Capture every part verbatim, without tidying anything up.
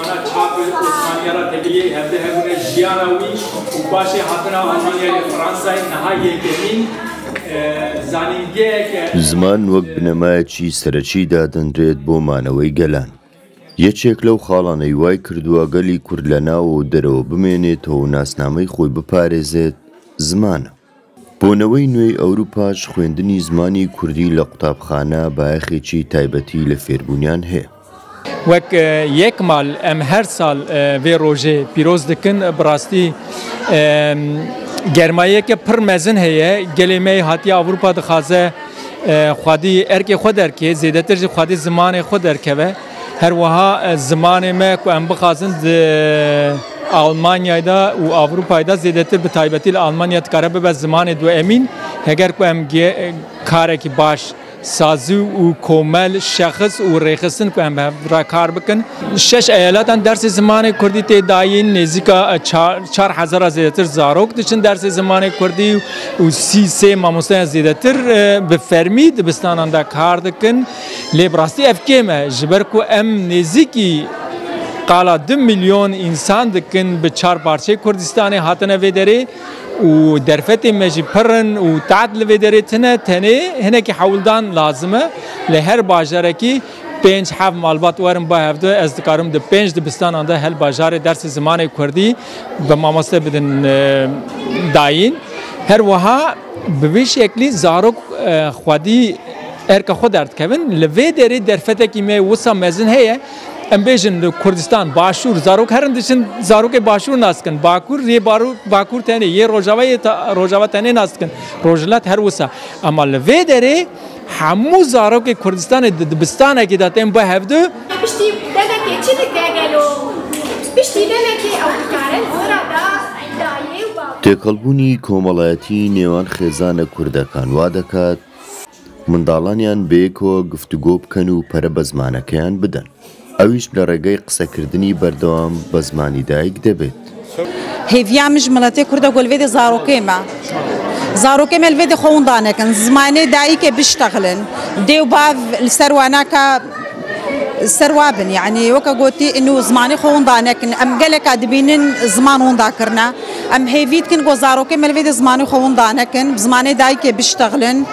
Çap Osmaniya re tevî hevde hebûne jiyana wî û paşê hatina Almanyayê li Fransayê niha yekemîn, e, zanîngeheke Ziman wek بنەمایەکی سەرەکی دادەنرێت بۆ مانەوەی گەلان. یەکێک لەو خاڵانەی وای کردووە گەلی کورد لە ناو و دەرەوە بمێنێتەوە و ناسنامەی خۆی بپارێزێت، زمانە. بۆ نەوەی نوێی ئەوروپاش خوێندنی زمانی کوردی لە قوتابخانە بایەخێکی تایبەتی لە فێربوونیان هەیە. Wek, e, yek mal em her sal, e, vê rojê pîroz dikin. Bi rastî, e, germayiyeke pir mezin heye. Gelê me yê hatiye Ewropa dixwaze, e, xwedî erkê xwe derkê, zêdetir jî xwedî zimanê xwe derkeve. Her wiha, e, zimanê me ku em bixwazin di Almanyayê de û Ewropayê de zêdetir bi taybetî li Almanya dikare bibe zimanê duemîn. Heger ku em ge-, karekî baş sazî û komel, şexs û rêxistin ku em bi hev re kar bikin. Şeş eyalatan dersê zimanê kurdî tê dayîn, nêzîka çar, çar hezara zêdetir zarok diçin dersê zimanê kurdî û sî sê mamosteyan zêdetir, e, bi fermî dibistanan de kar dikin. Lê bi rastî ev kêm e, ji ber ku em nêzîkî qala du milyon însan dikin bi çar parçeyê Kurdistanê hatine vê derê û derfetên me jî pir in û teht li vê derê tine, tenê hinekî hewldan lazim e. Li her bajarekî pênc heft malbat werin ba hevdu, ez dikarim di pênc dibistanan de hel bajarê dersê zimanê kurdî bi mamoste bidin, e, dayîn. Her wiha bi vî şeklî zarok, e, xwedî erka xwe derdikevin. Li vê derê derfetekî me wisa mezin heye. Em bêjin li Kurdistan, Başûr, zarok herin diçin zarokê Başûr nas dikin. Bakur, yê Baru-, Bakur tenê, yê Rojava, yê ta-, Rojava tenê nas dikin. Rojhilat her wisa. Ema li vê derê hemû zarokê Kurdistanê di dibistanekê de tên bi hevdu. Piştî demekê çi dike gelo? Piştî demekê ew dikarin ora da dayê û bavê. تێکەڵبوونی کۆمەڵایەتی نێوان خێزانە کوردەکان وا دەکات منداڵانیان بەیەکەوە گفتوگۆ بکەن و پەرە بە زمانەکەیان بدەن. ئەویش لە ڕێگەی قسەکردنی بەردەوام بە زمانی دایک دەبێت. Hêviya min ji miletê Kurd e ku li vê dê zarokê me. Zarokê me li vê dê xwe winda nekin. Zimanê dayikê biştexilin. Dê û bav li ser wana ka ser wa bin. Yanî weke gotî inu zimanê xwe winda nekin. Em geleka dibînin ziman winda kirine. Em hêvî dikin ku zarokê me li vê de zimanê xwe winda nekin, bi zimanê dayikê biştexilin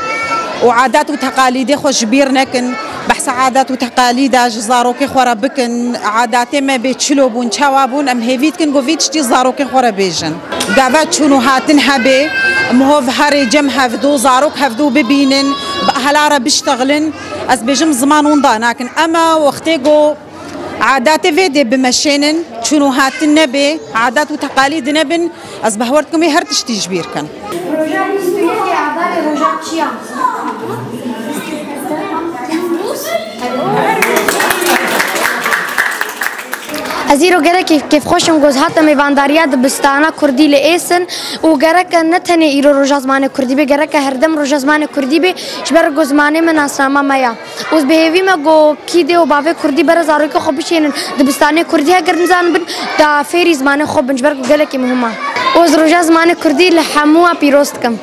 û adet û teqalîdê xwe ji bîr nekin. Behsa adet û teqalîda ji zarokê xwe re bikin. Adatê me bê çilo bûn, çawa bûn, em hêvî dikin ku vî tiştî zarokê xwe re bêjin. Gava çûn û hatin hebe, mihov herê cem hevdu, zarok hevdu bibînin, bi hela re biştexilin. Ez bêjim ziman winda nakin. Ema wextê ku Adatê vê dê bimeşênin, çûn û hatin nebê, adat û teqalîd nebin, ez behwer dikim wê her tiştî ji bîr kin. Roja bîst û yekê Adarê roja çi ya? Ez îro gelekî kêfxweş im ku ez hate mêvandariya dibistana kurdî li Êsin û gereke ne tenê îro roja zimanê kurdî be, gereke herdem roja zimanê kurdî be, ji ber ku zimanê me nasnama me ya. Û ez bi hêvî me ku kî dê û bavê kurdî bere zarokê xwe bişênin dibistanê kurdî, heger nizanin bin, da fêrî zimanê xwe bin, ji ber ku gelekî muhim e. Û ez roja zimanê kurdî li hemû we pîroz dikim.